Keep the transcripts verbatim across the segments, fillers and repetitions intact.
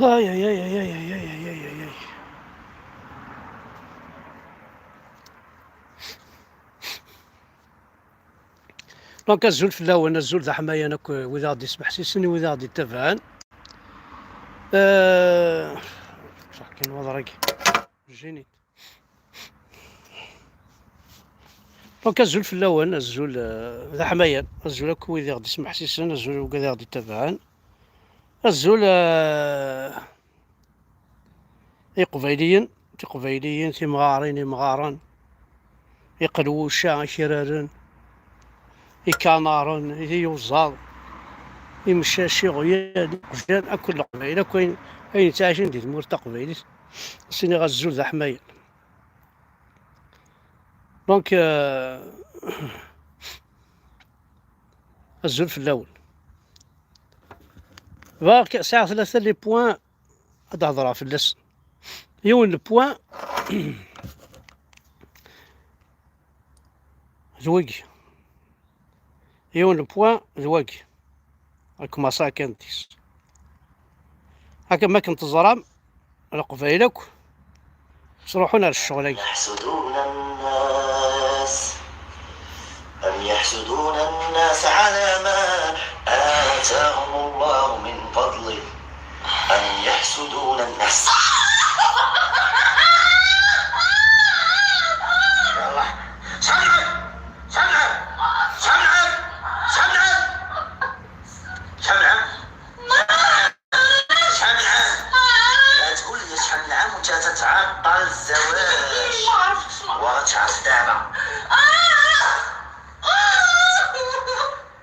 Ay, ay, ay, ay, ay, ay, ay, ay, ay, ay, ay. Donc, azul fell-awen, azul d aḥmayan akk, wid aɣ-d-ismeḥsisen, wid aɣ-d-ittabaɛen. Euh, صح كاين وضع راكي. جيني. Donc, azul fell-awen, azul, euh, d aḥmayan, azul akk wid aɣ-d-ismeḥsisen, azul wid aɣ-d-ittabaɛen. Azul, euh, Iqbayliyen, tiqbayliyin, timɣarin, imɣaren, iqelwuca, ikraren, ikanaren, iyuzaḍ, imcac, iɣyal, iqjan, akk leqbayel, akk ayen, ayen yettɛicin di tmurt taqbaylit, siniɣ azul d aḥmayan. Donc, euh, azul fell-awen. Bɣiɣ k-, sɛiɣ tlata les points ad d-hedṛeɣ fell-asen. Yiwen le point d wagi. Yiwen le point d wagi. Ad kumaṣaɣ kan dis. Akka ma akken teẓram, Leqbayel akk ttruḥun ar ccɣel-agi. يحسدون الناس أم يحسدون الناس على ما آتاهم الله من فضله أم يحسدون الناس. يلا. شمعة! شمعة! شمعة! شمعة! شمعة! شحال من عام؟ لا تقول لي شحال من عام وانت تتعطل الزواج. ما عرفتش، ما وغتعرف دابا.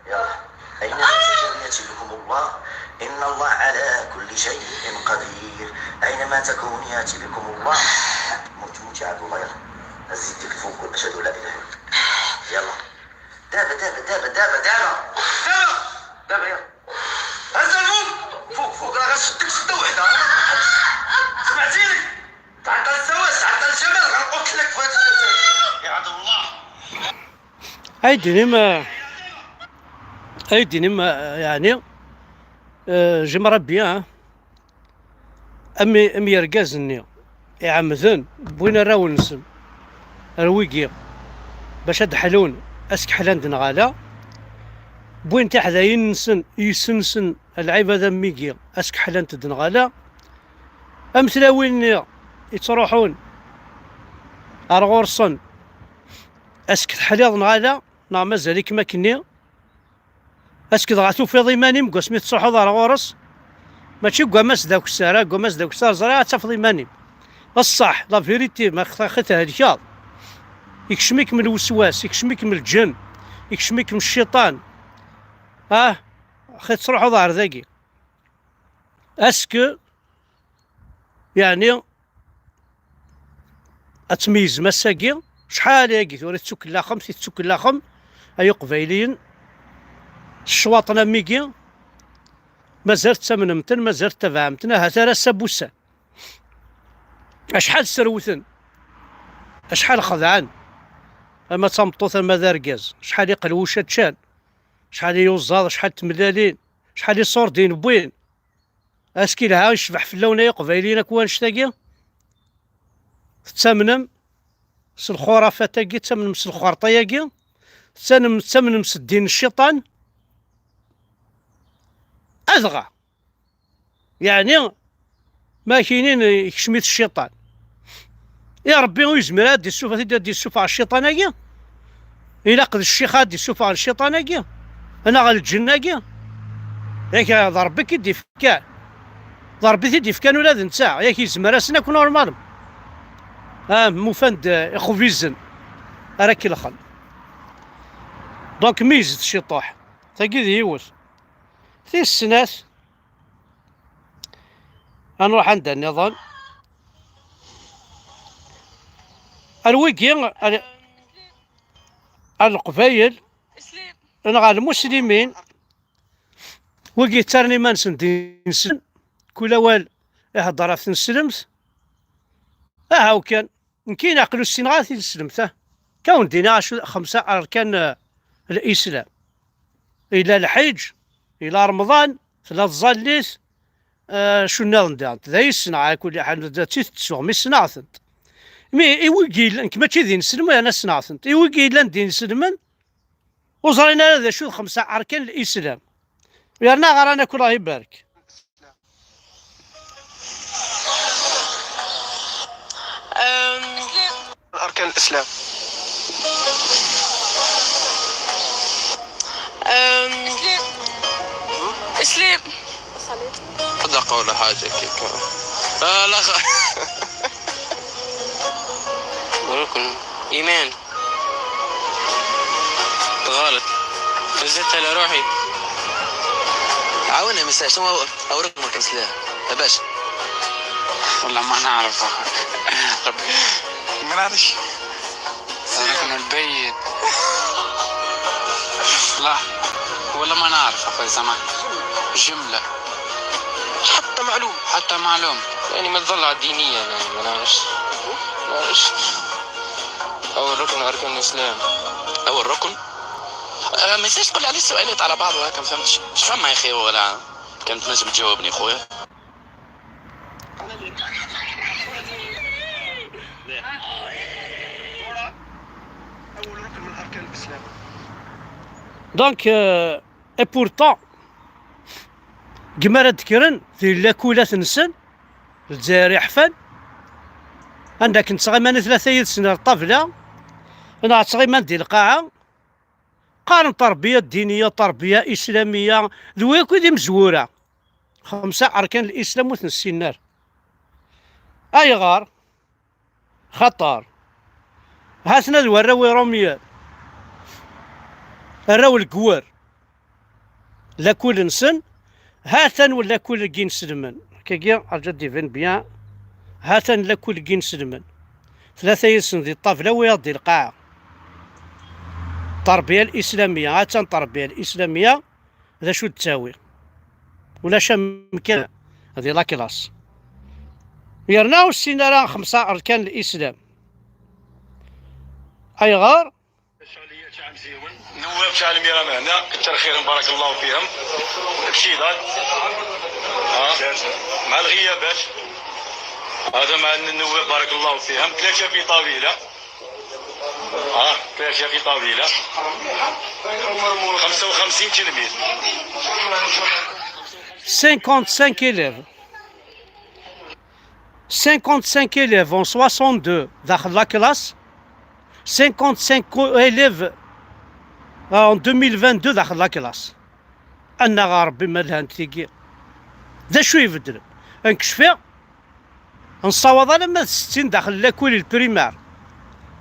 يلا. أينما تكونوا يأتي بكم الله، إن الله على كل شيء قدير. أينما تكونوا يأتي بكم الله. موت، موت يا عبد الله، يلا. هز يديك الفوق وقول: "أشهد أن لا إله إلا الله". يلا. دابا، دابا، دابا، دابا، دابا. دابا. دابا، يلا. هز الفوق. فوق، فوق، راه غنشدك شدة وحدة. سمعتيني؟ تعطل الزواج، تعطل الجمال، غنقتلك في هاد الجزائر. يا عبد الله. Ay d-inim, ay d-inim, yeɛni, eh, j'aimerais bien, hein. Am, am yergazen-nni iɛemmden, wwin arraw-nsen ar wigi bac ad d-ḥlun, ask ḥlan-d neɣ ala, wwin tiḥdayin-nsen, yessensen lɛibad am wigi, ask ḥlant-d neɣ ala, am tlawin-nni yettruḥun ar ɣur-sen, ask teḥliḍ neɣ ala, neɣ mazal-ikem akkenni? Ask dɣa tufiḍ iman-im deg wasmi tettruḥuḍ ar ɣur-s? Mačči deg wammas d akessar, ah, deg wammas d akessar, ẓriɣ ad tafeḍ iman-im. Ṣṣeḥ, la vérité, ma xi-, xi thelkeḍ. Ikcem-ikem lweswas, ikcem-ikem lǧen, ikcem-ikem cciṭan. Ah, xi tettruḥuḍ ar dagi. Ask, yeɛni, ad tmeyyzem ass-agi, acḥal ayagi tura i tettukellaxem, i tettukellaxem, ay Iqbayliyen, s ccwaṭen am wigi, mazal tettamnem-ten, mazal tettabaɛem-ten, ahat ar ass-a n wussan. Acḥal srewten, acḥal xedɛen, ama d tameṭṭut, ama d argaz, acḥal iqelwuca ččan, acḥal iyuzaḍ, acḥal tmellalin, acḥal iṣurdiyen wwin. Aski lha icbeḥ fell-awen ay Iqbayliyen akk wannect-agi? Tettamnem s lxurafat-agi, tettamnem s lxerṭa-agi, tettamnem, tettamnem s ddin n cciṭan? Adɣa, yeɛni, ma ak-inin ikcem-it cciṭan, i Ṛebbi ur yezmir ad d-issuf-, ad d-issufeɣ cciṭan-agi? Ilaq d ccix ad d-issufɣen cciṭan-agi, neɣ lǧenn-agi? Yak d Ṛebbi i k-id-ifkan. D Ṛebbi i t-id-ifkan ula d netta. Yak yezmer-asen akk normal. Ah, ma ufan-d ixbizen ara k-ilxen. Donc, meyyzet ciṭuḥ. Tagi d yiwet. Tis snat, ad nruḥ anda nniḍen. Ar wigi, ar, ar Leqbayel, neɣ ar Lmuslimin, wigi yettarran iman-nsen d inselmen, kul awal ihedder ɣef tneslemt. Ahaw kan, nekkin aql ur ssineɣ ara tineslemt, ah. Kawen d-iniɣ acu xemsa arkan, eh, Lislam. Yella lḥiǧ, yella Remḍan, tella tẓallit, eh, acu nniḍen daɣen. D ay ssneɣ, a kulli ḥal, d tid tettuɣ, mi ssneɣ-tent. Mi i wigi yellan, nekk mačči d ineslem, yerna ssneɣ-tent. I wigi yellan d ineslmen, ur ẓrin ara d acu d xemsa arkan n Lislam. Yerna ɣran akk, Allah ibarek. أركان الإسلام. أم، اسلام. صدق ولا حاجة كيكا. آه لا خ... ركن إيمان. غلط. نزلت على روحي. عاوني مساء، شنو هو؟ أو ركن مركز سلاح. يا باشا. والله ما نعرف. ربي. ما نعرفش. ركن البيت. لا. والله ما نعرف أخوي سامح. جملة. حتى معلوم. حتى معلوم. يعني ما تظل على الدينية، يعني ما نعرفش. ما نعرفش. أول ركن من أركان الإسلام. أول ركن؟ آه، ما يصيرش تقول عليه السؤالات على بعض وهكا، ما فهمتش. اش فما يا أخي ولا؟ كان تنجم تجاوبني خويا. أول ركن من أركان الإسلام. Donc, euh, et pourtant, gma ara d-kkren di llakulat-nsen, Lezzayer iḥfan, anda akken ttɣiman i tlata yid-sen ar ṭṭabla, neɣ ttɣiman di lqaɛa, qqaren terbiya ddiniya, terbiya islamiya, d wi akk i d imezwura. Xemsa arkan n Lislam ur ten-ssinen ara. Ayɣer? Xaṭer ha-ten-ad warraw irumyen, arraw n legwer, lakul-nsen, ha-t-an lakul n yinselmen. Kagi, rǧu ad d-iban byan, ha-t-an lakul n yinselmen. Tlata yid-sen di ṭṭabla, wiyaḍ di lqaɛa. Terbiya lislamiya, ha-tt-an terbiya lislamiya, d acu d-ttawi? Ulac amkan di la classe. Yerna ur ssin ara xemsa arkan n Lislam. Ayɣer? نواب تاع الميرا هنا، كثر خيرهم، بارك الله فيهم. بشيدات. ها. مع الغيابات. هذا مع النواب، بارك الله فيهم. ثلاثة في طاولة. ها، ثلاثة في طاولة. خمسة وخمسين تلميذ. Cinquante-cinq élèves. Cinquante-cinq élèves en soixante-deux داخل la classe. Cinquante-cinq élèves, euh, en deux mille vingt-deux داخل la classe. Annaɣ a Ṛebbi ma lhant tigi. D acu ibeddlen? Nekk cfiɣ nessawaḍ alamma d settin daxel lakul, le primaire.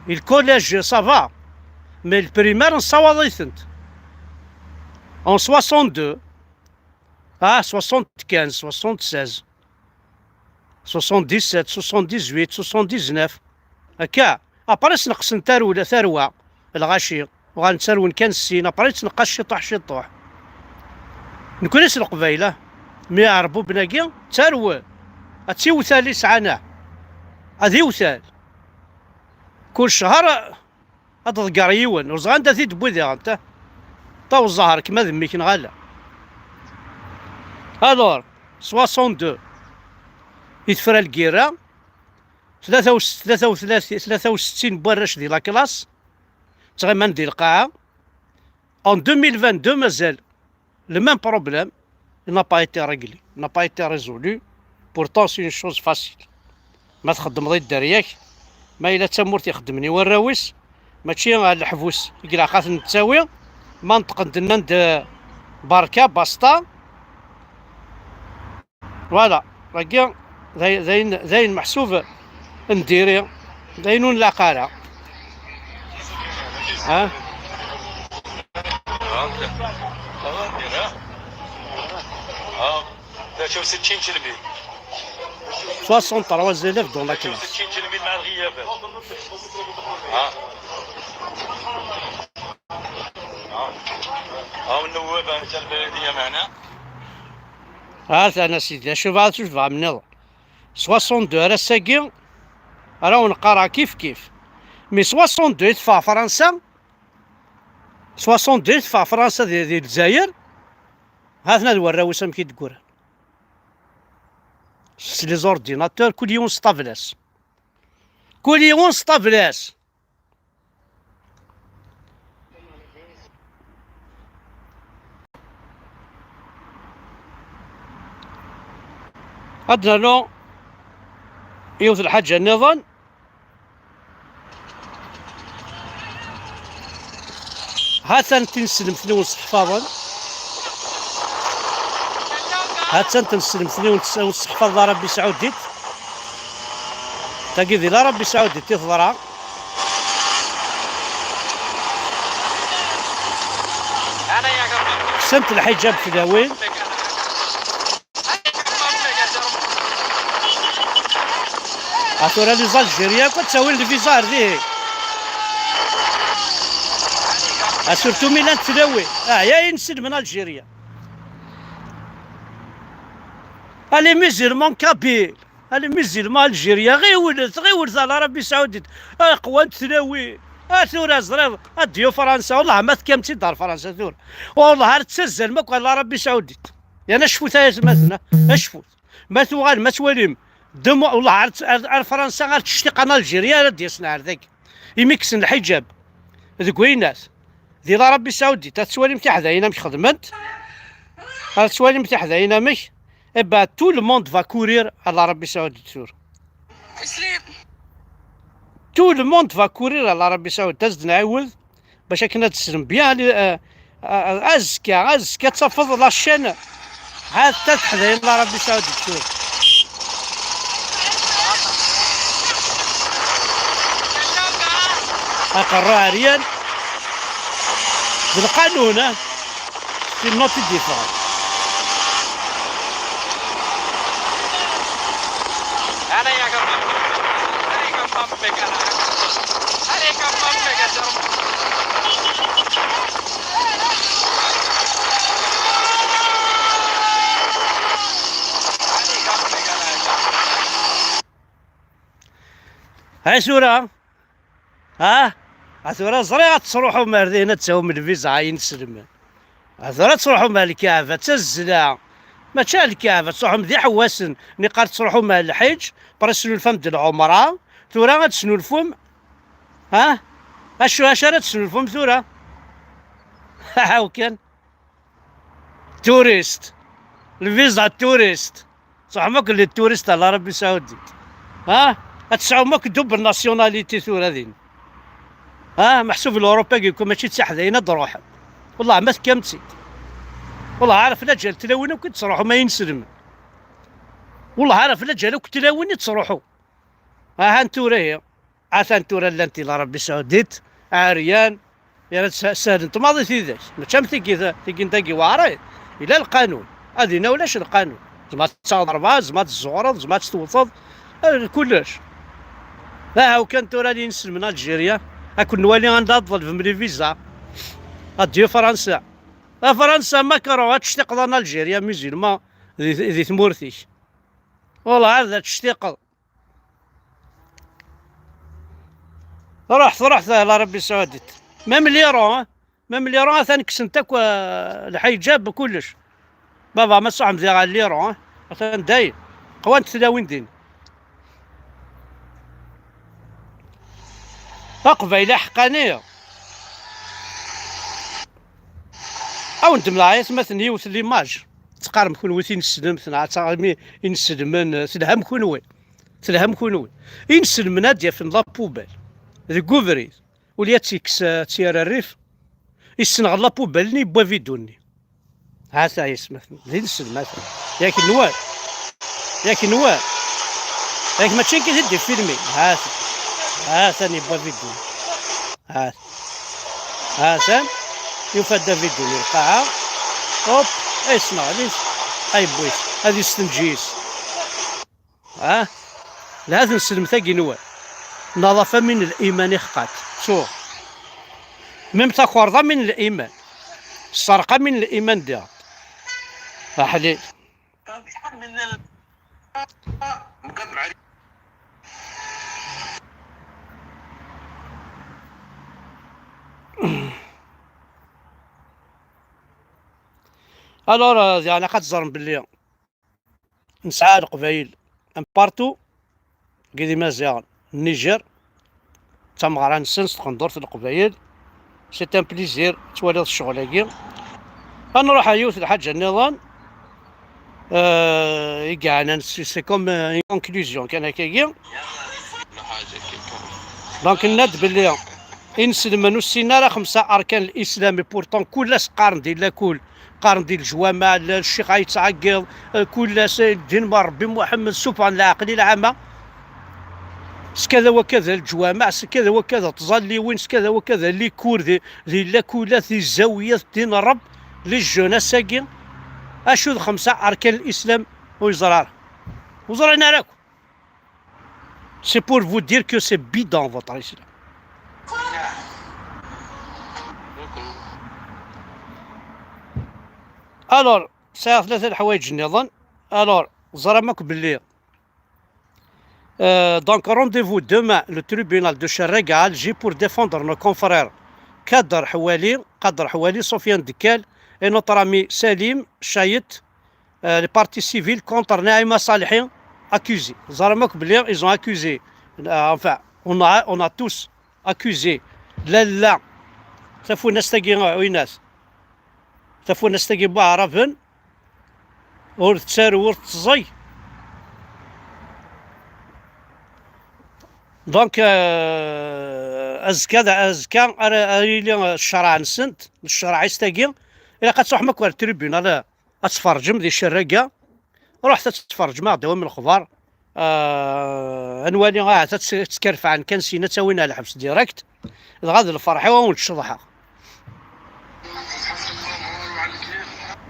Le collège, ça va. Mais le primaire, nessawaḍ-itent. En soixante-deux, ah, soixante-quinze, soixante-seize, soixante-dix-sept, soixante-dix-huit, soixante-dix-neuf. Akka. Après, sneqsen tarewla, tarwa, lɣaci. Uɣalen ttarwen kan sin, après ttneqqas ciṭuḥ ciṭuḥ. Nekni s Leqbayel, ah, mi iɛerbuben-agi, ttarwen. Ad tiwtal i sɛan, ah. Ad iwtal. Kul ccher ad ḍegger yiwen, ur ẓriɣ anda t-id-tewwi diɣen, ta-, taweẓẓaher kem ad mmiken ɣala. Alors, soixante-deux, i tefra lgirra, tlata u s-, tlata u tlatin, tlata u settin n warrac di la classe, ttɣiman di lqaɛa. En deux mille vingt-deux, mazal le même problème, il n'a pas été réglé, il n'a pas été résolu. Pourtant, c'est une chose facile. Ma txeddmeḍ i dderya-k, ma yella d tamurt ixeddmen i warraw-is, mačči ɣer leḥbus i ilaq ad ten-nettawi, ma neṭqen-d nnan-d, eh, berka, basta. Voilà, dagi d ay-, d ayen, d ayen meḥsub n diri, d ayen ur nlaq ara. Ha? ثلاثة وستين تلميذ. Soixante-trois élèves dans la classe. ستين تلميذ مع الغيابات. ها. ها. ها النواب تاع البلدية معنا. Ha-t-an a sidi, acu bɣa, acu tebɣam nniḍen? Soixante-deux ar ass-agi, ara wen-qqareɣ kif kif. Mi soixante-deux i teffeɣ Fransa, soixante-deux i teffeɣ Fransa di, di Lezzayer, ha-ten-ad warraw-is amek i d-ggran. s les ordinateurs, kul yiwen s ṭṭabla-s. Kul yiwen s ṭṭabla-s. Ad nernu yiwet lḥaǧa nniḍen. Ha-tt-an tineslemt-nni ur seḥfaḍen. Ha-tt-an tineslemt-nni ur seḥfaḍ la Rabbi Saɛudit. Tagi di la Rabbi Saɛudit i teḍra. Ksant lḥiǧab tlawin. A tura les Algériens akk ad ttawin lviza ar dihi. A surtout mi llant tlawin. Ɛyayen s lmen Algérien. A les musulmans kabyles. A les musulmans algériens, ɣiwlet, ɣiwlet a la Rabbi Saoudite. A qwant tlawin. A tura ẓriɣ, a diyu Fransa, wallah ma tefkam-tt-id ar Fransa tura. Wallah ar tettazzalem akk a la Rabbi Saoudite. Yerna cfut ay atmaten, a cfut. Ma tuɣal, ma twalim, demu, wallah ar, ar, ar Fransa, ar tectiq an Algérie, ara d-yasen ar dagi. Imi kksen lḥiǧab deg waynat. Di la Rabbi Saoudite, ad twalim tiḥdayin amek xedment. Ad twalim tiḥdayin amek. Eh ben, tout le monde va courir à l'Arabie Saoudite tura. Tout le monde va courir à l'Arabie Saoudite. Ad s-d-nɛiwed bac akken ad tessnem bien, euh, euh, azekka, azekka ad tafeḍ la chaîne. Ha-t-a teḥdayin l'Arabie Saoudite tura. Aqerru ɛeryan. D lqanun, ah. C'est une note différente. Ay tura, ah, a tura ẓriɣ ad tettruḥum ar dihin ad tawim lviza ay ineslmen. A tura ad tṛuḥum ar Lkaɛba, d tazzla. Mačči ar Lkaɛba, ad tṛuḥum d iḥewwasen. Niqal tettṛuḥum ar lḥiǧ, après tesnulfam-d lɛumra, tura ad tesnulfum, ha? Acu, acu ara tesnulfum tura? Aw kan. Touriste. Lviza touriste. Tṛuḥem akk les touristes à l'Arabie Saoudite. Ha? Ad tesɛum akk double nationalité tura din. Ha? Meḥsub l'Europe-agi akk mačči d tiḥdayin ad d-ruḥem. Wellah ma tefkam-tt-id. Wellah ar ɣef laǧal tlawin akk i d-tettṛuḥum ay ineslmen. Wellah ar ɣef laǧal akk tlawin i d-tettṛuḥu. Ahan tura ihi. Atan tura llant di l'Arabie Saoudite, ɛeryan, yerna sa-, sahlent maḍi tidak. Mačči am tigi, tigi n dagi weɛṛay. Yella lqanun. Ad dinna ulac lqanun. Tzemreḍ ad taɣeḍ rebɛa, tzemreḍ ad tezzuɣreḍ, tzemreḍ ad tewteḍ, eh, kullec. Ahaw kan tura li ineslmen Algérie, ad ken-nwali anda ad tḍelbem les visas. Adieu Fransa. A Fransa, Macron, ad tectiqeḍ an Algérie, musulman, di, di tmurt-ik. Wallah, ad tectiqeḍ. Ruḥ, ruḥ, l'Arabie Saoudite. Même l'Iran, hein. Même l'Iran, atan kksent akk, euh, lḥiǧab, kullec. Baba, ma tṛuḥem diɣ ar l'Iran, hein. Atan dayen. Qwant tlawin din. Aqbayli aḥeqqani. Awen-d-mleɣ ay atmaten yiwet l'image. Teqqarem kunwi tineslemt, neɣ ad taɣem i-, ineslmen, eh, telham kunwi. Telham kunwi. Ineslmen ad d-yafen la poubelle deg ubrid, uli ad tt-ikkes, eh, ad tt-yerr rrif, issenɣel la poubelle-nni, yewwi avidu-nni. Ha-t-a ay atmaten, d ineslem, ha-t-a. Yak nwer. Yak nwer. Yak mačči nekk i t-id-ifilmi. Ha-t-a. Ha-t-a yewwi avidu. Ha-t-a. Ha-t-a. Yufa-d avidu-nni lqaɛa. Hop. Ay issenɣel-it. Ay yewwi-t. Ad istenǧi yis. Ha? Lha tineslemt-agi nwen. Nnaḍafa min liman ixqat. Ttuɣ. Même takerḍa min liman. Sserqa min liman diɣ. Aḥlil. Alors, euh, yeɛni ad teẓrem belli nesɛa Leqbayel un peu partout, deg d Imaziɣen n Niger, d tameɣra-nsen s tqendurt n Leqbayel. C'est un plaisir, twaliḍ ccɣel-agi. Ad nruḥ ar yiwet lḥaǧa nniḍen, euh, i yeɛnan, c'est, c'est comme, euh, une conclusion kan akkagi. Donc, nenna-d belli inselmen ur ssinen ara xemsa arkan n l'islam, et pourtant kul ass qqaren di lakul, qqaren di leǧwameɛ, l-, ccix ay yettɛeggiḍ, eh, kul ass, eh, ddin ma Rebbi Muḥemmed, sufɣen leɛqel i lɛama. S kada wakka d leǧwameɛ, s kada wakka d tẓalliwin, s kada wakka d likur di, di lakulat, di zzawiyat, ddin Ṛebb, les jeunes ass-agi. Acu d xemsa arkan n l'islam? Ur yeẓri ara. Ur ẓrin ara akk. C'est pour vous dire que c'est bidon votre islam. Alors, sɛiɣ tlata n leḥwayeǧ nniḍen. Alors, ẓram akk belli. Euh, donc, rendez-vous demain, le tribunal de Cherrega à Alger pour défendre nos confrères Kader Houali, Kader Houali, Sofiane Dekkal et notre ami Salim Chayet, euh, les parties civiles contre Naïma Salihi, accusés. Ẓram akk belli, ils ont accusé, euh, enfin, on a, on a tous accusé lalla tafunast-agi, euh, Unas. Tafunast-agi n Waɛraben ur tettarew, ur teẓẓeg. Donc, euh, azekka, d azekka ara, ara yili ccṛeɛ-nsent, ccṛeɛ-is tagi, ilaq ad truḥem akk ar tribunal, ad tferǧem di Cherrega. Ruḥet ad tferǧem, aɣ-d-awim lexbar. Ah, ad nwali, ahat ad tt-, ad tt-kerfɛen kan, syin ad tt-awin ar lḥebs direct. Dɣa d lferḥ-iw ad wen-d-ceḍḥeɣ.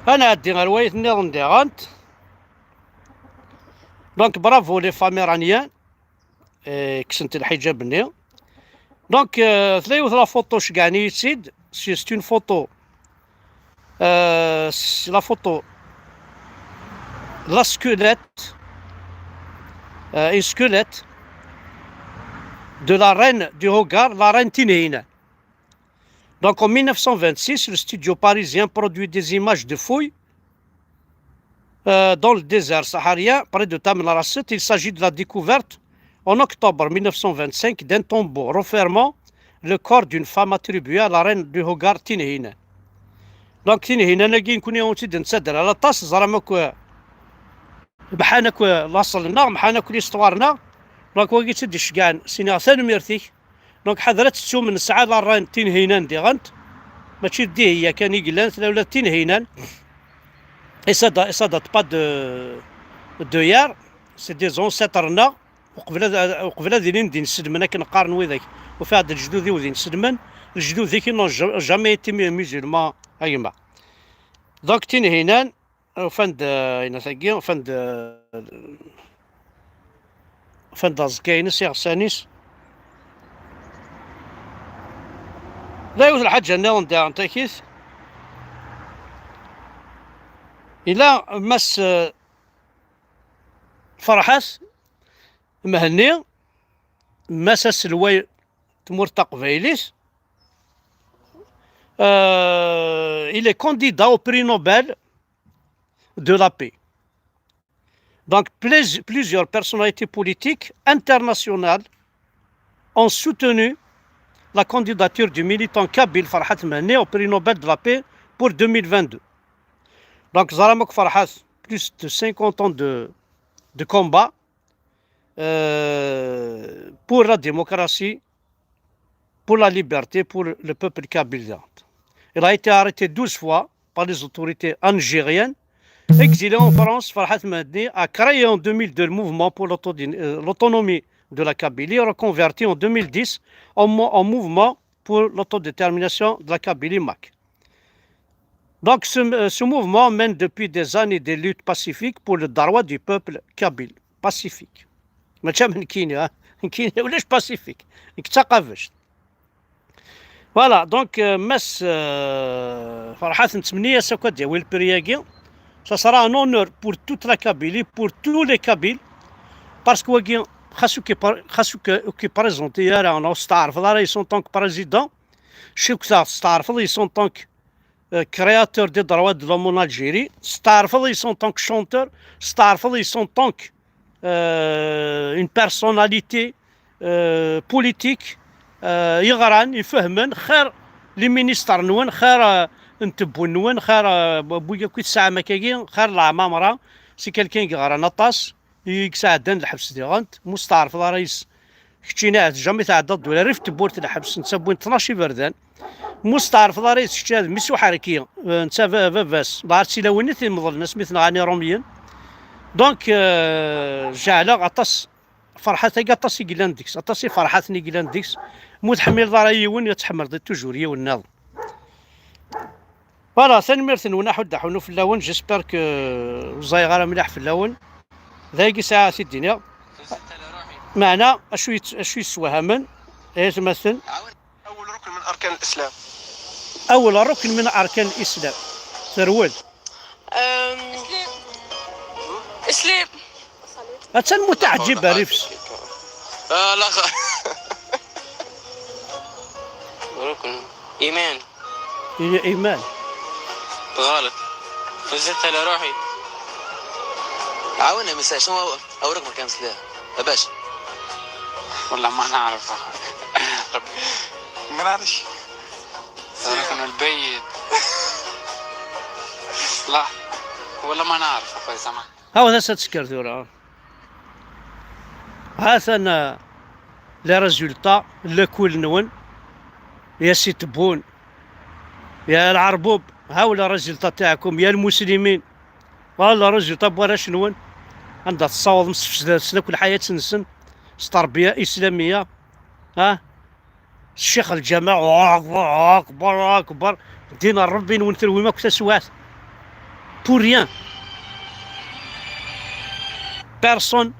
Ad nɛeddi ar wayet nniḍen diɣen. Donc, bravo les femmes iraniennes. Eh, kksent lḥiǧab-nni. Donc, euh, tella yiwet la photo, ceggɛen-iyi-tt-id. C'est, c'est une photo. Euh, c'est la photo. La squelette. Euh, une squelette de la reine du Hogar, la reine Tinhina. Donc en mille neuf cent vingt-six, le studio parisien produit des images de fouilles, euh, dans le désert saharien, près de Taman Rasset. Il s'agit de la découverte, en octobre mille neuf cent vingt-cinq, d'un tombeau renfermant le corps d'une femme attribuée à la reine du Hogar, Tinhina. Donc Tinhina-agi, nekkni ur tt-id-nettader ara aṭas, ẓram akk, mḥan akk laṣel-nneɣ, mḥan akk l'histoire-nneɣ. Donc wagi i tt-id-iceggɛen, s-iniɣ tanemmirt-ik. Donc ḥader ad tettum, nesɛa la reine Tinhinan diɣen. Mačči d Dihya kan i yellan, tella ula d Tinhinan. Et ça da-, ça date pas de, de hier. C'est des ancêtres-nneɣ. Uqbel ad, uqbel ad ilin d inselmen akken qqaren widak. Ufiɣ-d lejdud-iw d inselmen. Lejdud-ik, ils n'ont ja-, jamais été mu-, musulmans, a gma. Donc Tinhinan, ufan-d, eh, ayennat-agi, ufan-d, eh, ufan-d aẓekka-ines, iɣsan-is. La yiwet lḥaǧa nniḍen daɣen takit. Ila Mass, eh, Ferḥat Mhenni, Mass aselway tmurt taqbaylit, euh, il est candidat au prix Nobel de la paix. Donc, plis-, plusieurs personnalités politiques internationales ont soutenu la candidature du militant kabyle Farhat Mhenni au prix Nobel de la paix pour deux mille vingt-deux. Donc, ẓram akk Farhat, plus de cinquante ans de, de combat, euh, pour la démocratie, pour la liberté, pour le peuple kabyle. Il a été arrêté douze fois par les autorités algériennes. Exilé en France, Farhat Mhenni a créé en deux mille deux le mouvement pour l'autodin-, euh, l'autonomie de la Kabylie, reconverti en deux mille dix en mo-, en mouvement pour l'autodétermination de la Kabylie, mac. Donc, ce, euh, ce mouvement mène depuis des années des luttes pacifiques pour le droit du peuple kabyle. Pacifique. Mačči am nekkini, ha? Nekkini ulac pacifique. Nekk d taqabact. Voilà, donc, euh, Mass, euh, Farhat, nettmenni-as akk ad d-yawi le prix-agi. Ça sera un honneur pour toute la Kabylie, pour tous les Kabyles, parce que wagi, xas ur k-, xas ur k-, ur k-, présente ara, neɣ ur testeɛrfeḍ ara yes en tant que président, cukkteɣ testeɛrfeḍ yes en tant que, euh, créateur des droits de l'homme en Algérie, testeɛrfeḍ yes en tant que chanteur, testeɛrfeḍ yes en tant que euh, une personnalité, euh, politique, euh, yeɣran, ifehmen, xir les ministres-nwen, xir, euh, n tewwura-nwen, xir, euh, wigi akk i tesɛam akkagi, xir leɛmamra, c'est quelqu'un i yeɣran aṭas, i yesɛeddan lḥebs diɣen, mu steɛrfeḍ ara yes-, keččini ahat jamais tɛeddaḍ-d ula rrif n tewwurt n lḥebs, netta wwin tnac iberdan. Mu steɛrfeḍ ara yes-, kečč ad mmi-s uḥerki, eh, netta ba-, baba-s, dɣa ar tilawin i t-imeḍlen asmi t-nɣan Irumyen. Donc, euh, jeɛleɣ aṭas, ferḥat-agi aṭas i yellan deg-s, aṭas i ferḥaten i yellan deg-s. Mu tḥemmleḍ ara yiwen, ad tḥemmleḍ toujours yiwen nniḍen. Voilà, tanemmirt-nwen, aḥuddu aḥunnu fell-awen. J'espère que ur ẓayeɣ ara mliḥ fell-awen. D ayagi sɛiɣ ad t-id-iniɣ. Meɛna, acu yet-, acu yessewhamen, ay atmaten? Awel rukn min arkan l-Islam. Awel rukn min arkan l-Islam. Terwel. Islim. Attan mutaɛǧib ar ifs. آه، لا خ- ركن. إيمان. إي-، إيمان. غلط. وزدت على روحي. عاوننا مساء، شنو هو أورق ما كان سلاح؟ باش. والله ما نعرف. ربي. ما نعرفش. ركن البيت. لا. والله ما نعرف، أخوي، سامحني. Hawet-as ad tekker tura. Ha-t-an, uh, les résultats n lakul-nwen, ya Si Tebboune, ya Lɛerbub, ha-w les résultats تاعكم, ya Lmuslimin. Ha les résultats n warrac-nwen, anda tessawḍem, sfesden-asen akk lḥayat-nsen s terbiya islamiya, ha? Ccix lǧameɛ, Allahu akbar, Allahu akbar. Ddin n Ṛebbi-nwen terwim akk taswiɛt. Pour rien. Personne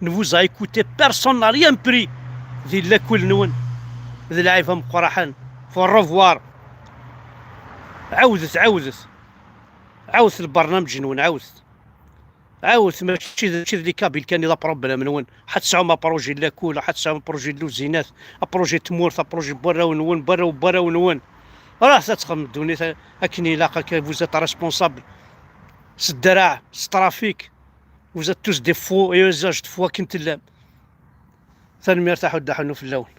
ne vous a écouté, personne n'a rien pris di lakul-nwen. D lɛib ameqqraḥen. Faut revoir. Ɛawdet, ɛawdet. Ɛawdet lbarnamej-nwen, ɛawdet. Ɛawdet, mačči d, mačči d les Kabyles kan i d aproblème-nwen. Ḥa tesɛum apṛuji n lakul, ḥa tesɛum apṛuji n luzinat, apṛuji n tmurt, apṛuji n warraw-nwen, n warraw n warraw-nwen. Ruḥet ad txedmem ddunit a-, akken ilaq, akka vous êtes responsable. S ddreɛ, s trafic, vous êtes tous des fous et usage de fous akken tellam. Tanemmirt aḥuddu aḥunnu fell-awen.